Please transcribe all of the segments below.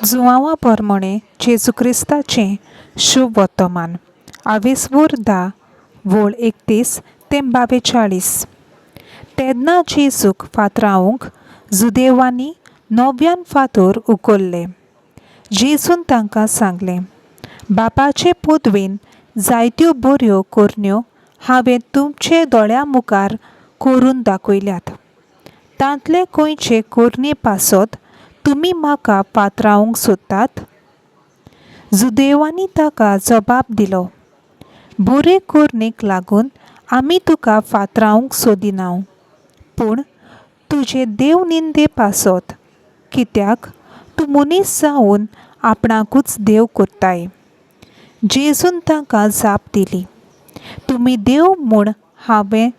जुआंवा पोरमोणें जेजू क्रिस्ताचें शूभ वर्तमान आवेसवूर धा वोळ 31 ते 42. तेन्ना जेजूक फातरावंक जुदेवांनी नव्यान फातर उखल्ले. जेजून तांकां सांगलें, बापाचे पदवेन जायत्यो बऱ्यो करण्यो हांवें तुमचे दोळ्यां मुखार करून दाखयल्यात. तांतले खंयचे करणे पासत तुमी म्हाका फातरावंक सोदतात? जुदेवांनी ताका जबाब दिलो, बरे करणेक लागून आमी तुका फातरावंक सोदिना, पूण तुजे देव निंदे पासत, कित्याक तूं मनीस जावन आपणाकूच देव करताय. जेजून तांकां जाप दिली, तुमी देव म्हूण हांवें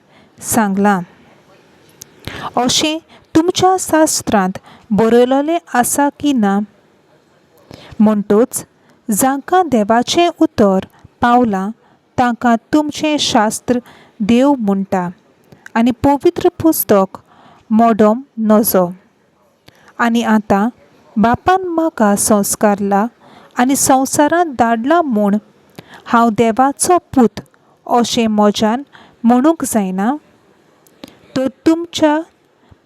सांगलां अशें तुमच्या शास्त्रांत बरयलोलें आसा की ना? म्हणटूच जांकां देवाचें उतर पावलां तांकां तुमचें शास्त्र देव म्हणटा आनी पवित्र पुस्तक मोडोम नजो. आनी आतां बापान म्हाका संस्कारला आनी संवसारांत धाडला म्हूण हांव देवाचो पूत अशें म्हज्यान म्हणूंक जायना? तर तुमच्या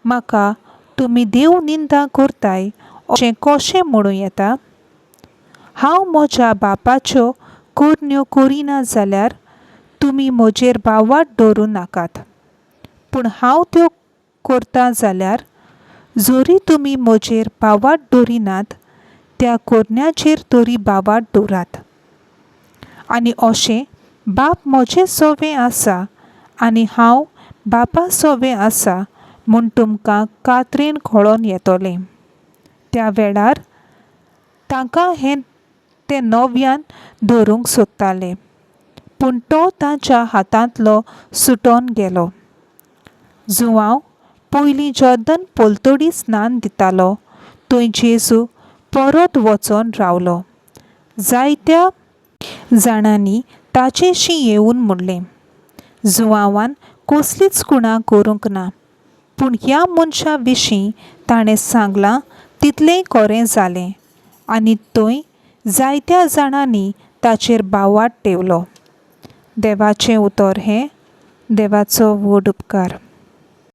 म्हाका तुमी देव निंदा करताय अशें कशें म्हणूं येता? हांव म्हज्या बापाच्यो करण्यो करिना जाल्यार तुमी म्हजेर भावार्थ दवरूं नाकात. पूण हांव त्यो करता जाल्यार जरी तुमी म्हजेर भावार्थ दवरिनात त्या करण्याचेर तरी भावार्थ दवरात. आनी अशें बाप म्हजें सवें आसा आनी हांव बापा सवें आसा म्हूण तुमकां कात्रेन कळोन येतलें. त्या वेळार तांकां हें ते नव्यान धरूंक सोदताले, पूण तो तांच्या हातांतलो सुटोन गेलो. जुआंव पयलीं जॉर्दन पलतडी स्नान दितालो थंय जेजू परत वचोन रावलो. जायत्या जाणांनी ताचेशी येवन म्हणलें, जुआंवान कसलीच कुणां करूंक ना, पूण ह्या मनशा विशीं ताणें सांगलां तितलेंय खरें जालें. आनी थंय जायत्या जाणांनी ताचेर भावार्थ ठेवलो. देवाचें उतर हें. देवाचो व्हड उपकार.